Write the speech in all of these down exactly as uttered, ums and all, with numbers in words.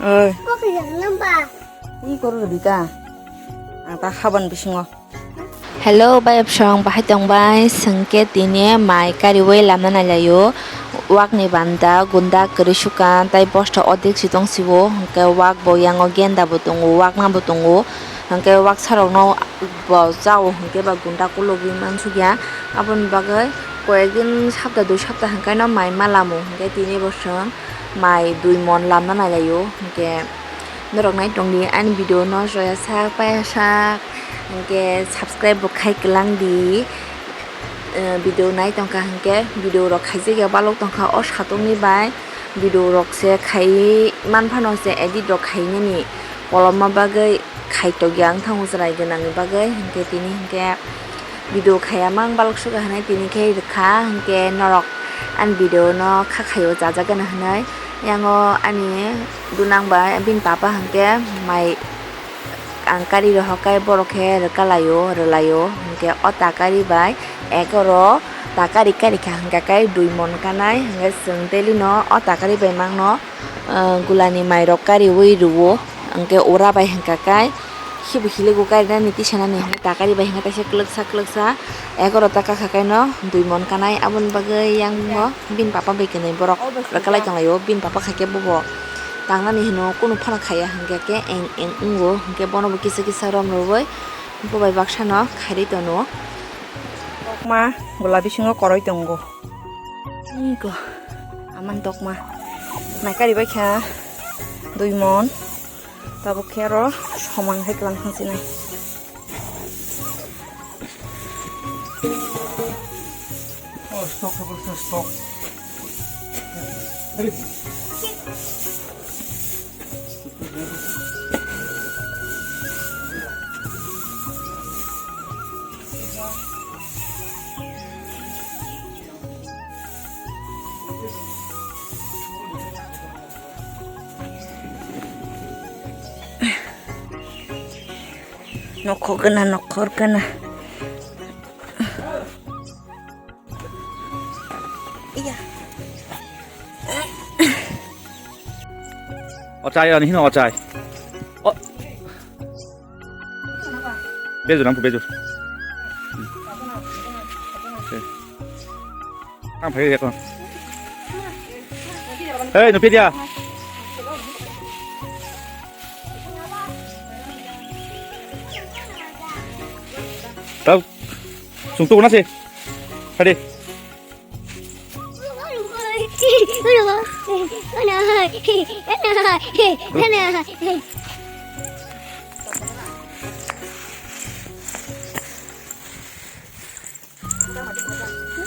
Oi. Kok yang nang ba? Ih, koro rwdi ta. Ang ta haban bisingo. Hello, bai absong, bahai tong bai? Sengke tini mai kariwi lamna nailaio. Wakni banda gunda kwrwi sukan tai bosta odek si tong sio. Hwnkhe wak bo yango genda bo tongo, wakna bo tongo. Hwnkhe waksa rokno bo chao hwnkhe ba gunda kulugwi mansukya. Aboni bagwi koyekdin sapta dui sapta hwnkhe no mai ma lamo hwnkhe tini bo chwng mai dui mon lamna nailaio hwnkhe norok nai tongdi ani video no joya sak paya sak hwnkhe subscribe bo khai kwlangdi. Eh, video nai tongkha hwnkhe video rok khaijakya balok tongkha o satokni bai video rok se khaiwi manphano se edit rok khainani koloma bagwi. Khaitokya wng thango chwrai gwnangni bagwi, hinkhe tini hinkhe video khaiya mang balok suka hinwi tini khe rwkha, hinkhe norok ani video no kha khaio chajakgana hinwi. Yango ani dunang bai bini papa hinkhe mai ang kari rohor kai borok khe rwka laio, rwlaio, hinkhe o takari bai egaro takari kari kha hinkhe kai dui mon kanai, hinkhe chwng daily no o takari bai mangno. Ah, gulani mairok kariwi rwo, hwnkhe ura bai hwnkha kai, khibo hilikgo karinani tisanani hwnkhe takari bai hwnkhe kaisa kwlwksa kwlwksa, egaro ta kakha kaino dui mon kanai, aboni bagwi yango bini papa bai kwnwi borok rwkalai tonglaio, bini papa khaikhe bobo tangnani hino kunu phano khaiya hwnkhe khe eng eng wngo, hwnkhe bonobo kisa kisa rom rwwi bobai baksano khairwi tono. Kokma gula bisingo koroi tongo. Iko, aman tokma. Mai kari bai kha dui mon. Tabuk khe aro somang hai kwlang thang sinai. Oh, stock, stock, stock. Nokhor gana, nokhor gana. Iya. Ochai, ani hino ochai. O. Bejur, ang bejur. Ang phai ekon. Hei, nupi dia. Tau. Sungtu na si. Hadi.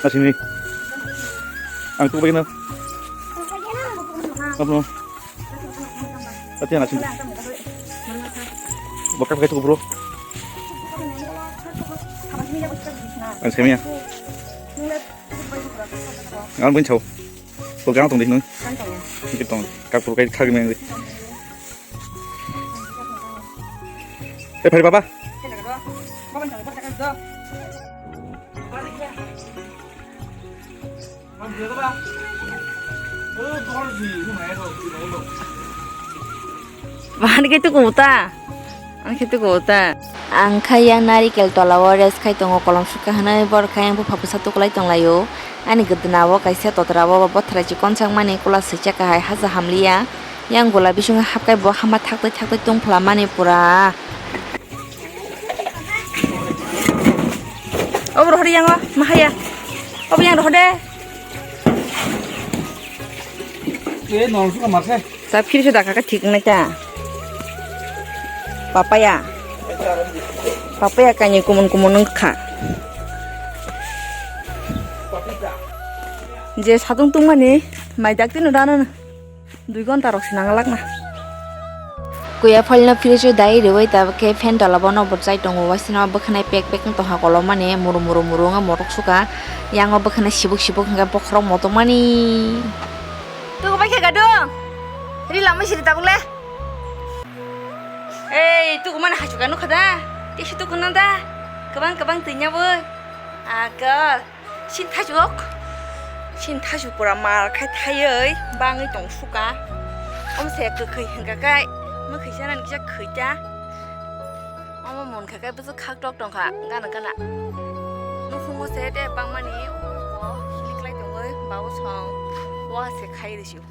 Asini. Ang tu bagina. Apa? Ati anak sini. Bakar pakai cukup bro. Ang sini ya. Ang pun cau. Kau kang tong di nung. Kau tong. Kau pun kai kau gimana? Eh, pari papa. Bahani khe tuku uta. Ani khe tuku uta. Ang kha yang narikel tola o rest khai tongo, kolom sukha hinwi bor khai ang bupha bwsa tukulai tonglaio. Ani gwdna o kaisa totra o bothrai chikon sakmani kula swijak kahai haja hamliya. Yang gola bisingo hapkai bo hama thaktwi thaktwi tong phlamani pura. Obo rohor yang o, mahaya. Obo yang rohor de. Eh, nol suka marse. Sab khiri sudah kakak thik nai ta. Papaya. Papaya kani kumun kumun wngkha. Je satung tungmani mai dak tino dano. Dui ghonta rok se nang lakna. Kuya phalno fridge o dai riwi tabuk khe fan tola bono bo chai tongo, waisano bwkhanai pek pek wng tongkha kolomani muru muru muru wngkha morok suka, yango bwkhanai sibuk sibuk hwnkhe bokhorok motomani. Tuku bai khe gadu, ri lamai siri tabuk le. Ei, tuku mani hachukha nukha da, tisi tuku na da, kwbang kwbang twi nya bo, akal. Sini thajok. Sini thajok pura mar khai thayoi bangwi tong suka. Omo se kwkhwi hwnkha khe, mwkhwi sanani kisa khwi ta. Omo munkha khe bwswk khak tok tongkha, gana gana. Nukhungo se tei bangmani o hilik lai tongwi babu song wa se khai rwsio.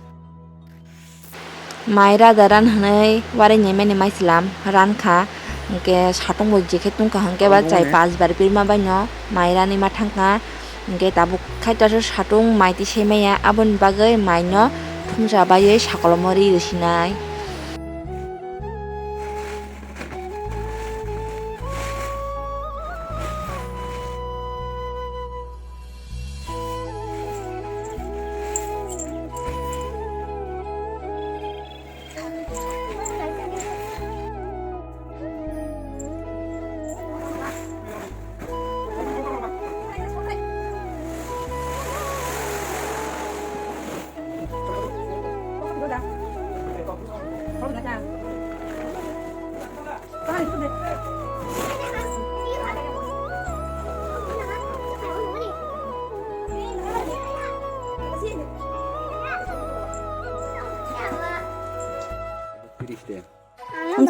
Mai raja ran hwnwi warinai mani maichwlam ran kha, hwnkhe satung bo jekhe tungkha hwnkhe ba chai pas bar birma baino mai ranwi ma thangkha. Hwnkhe tabuk khaito satung mai twi se maya, aboni bagwi maino thumsa baiwi sakolomo ri rwsinai.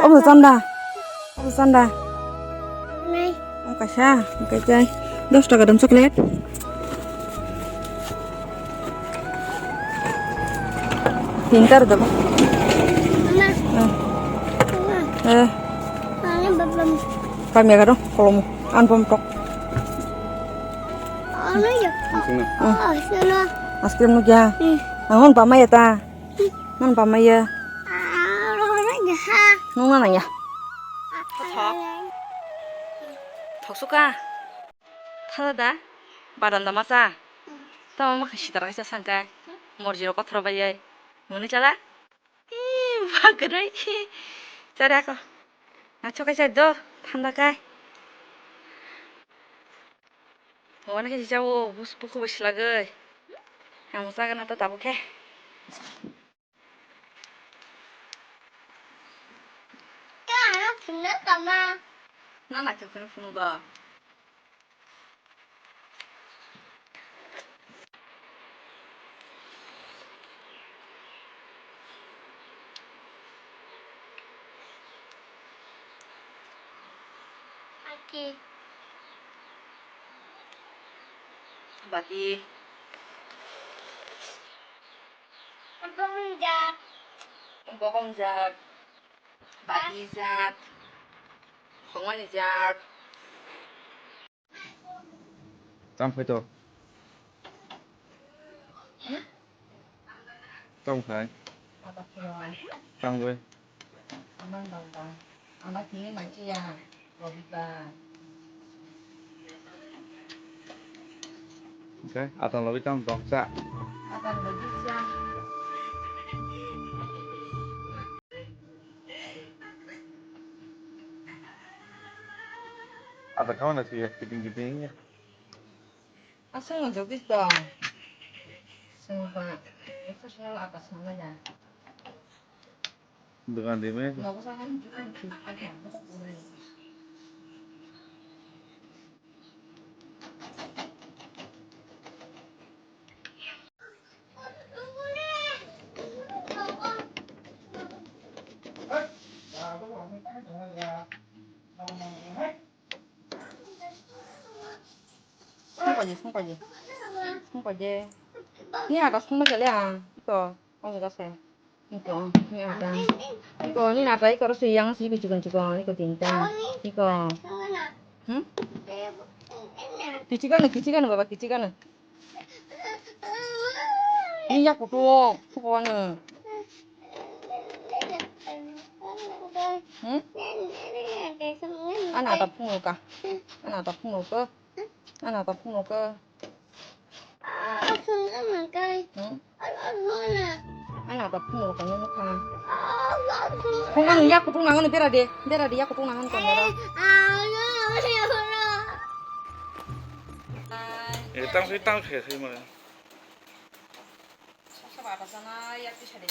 Omo chanda. Omo chanda. Nai. Omo kaisa, kaisa. Dos taka dam chocolate. Tinta rw dam. Mama. Eh. Mama. Eh. Mama, babam. Kami agak dong, kalau mau. An pom tok. Ano ya. Sini. Oh, sini. Ice cream nu ya. Hmm. Ang pamai ya ta. Nang pamai ya. Ah, rohorna ya ha. Nung na ya. Thok. Thok suka. Thada da. Badan da masa. Tama ma khasi tara kaisa sangkai. Morjiro kothoro bai ai. Muni chala. Ih, bagrai. Chare ako. Nacho kai chai do. Thanda kai. Wana kaisa jao. Bus buku bai silagoi. Ang sagana to tabuk khe. Ka ano phunuk kama. Na na khe phunuk phunuk ba. Aki. Bati. Bohong jak. Bohong jak. Bati jak. Khongmani jak. Tang phai to. Tong khai. Tang bai. Amang dong dong. Amang kini manchi ya. Robi ba. Okay, atang lobi tang dong sa. Atang lobi sa. Atang kau na sih ya, kiting kiting ya. Aswk no jagis dong. Swngba, ekso sal ata swngmani. Dogan di me. Nogo sa han jukan jukan. Sungkoi di, sungkoi di. Sungkoi di. Ni ada sungkoi di le ah. Iko, oh, enggak sih. Iko, ni ada. Iko, ni ada, iko harus yang sih, iko chikon chikon, iko tinta. Iko. Hmm? Kichigano, kichigano, baba, kichigano. Ni ya kutu, kutu anu. Hmm? Ana ta phungo ka. Ana ta phungo ka. Ana ta phungo ka. Hmm? Ana ta phungo ka nung ka. Phungo nung ya kutung nang bera de. Bera de ya kutung nang ka. Eh, tang sui tang khe sui ma. Sasa bata sana ya kisa de.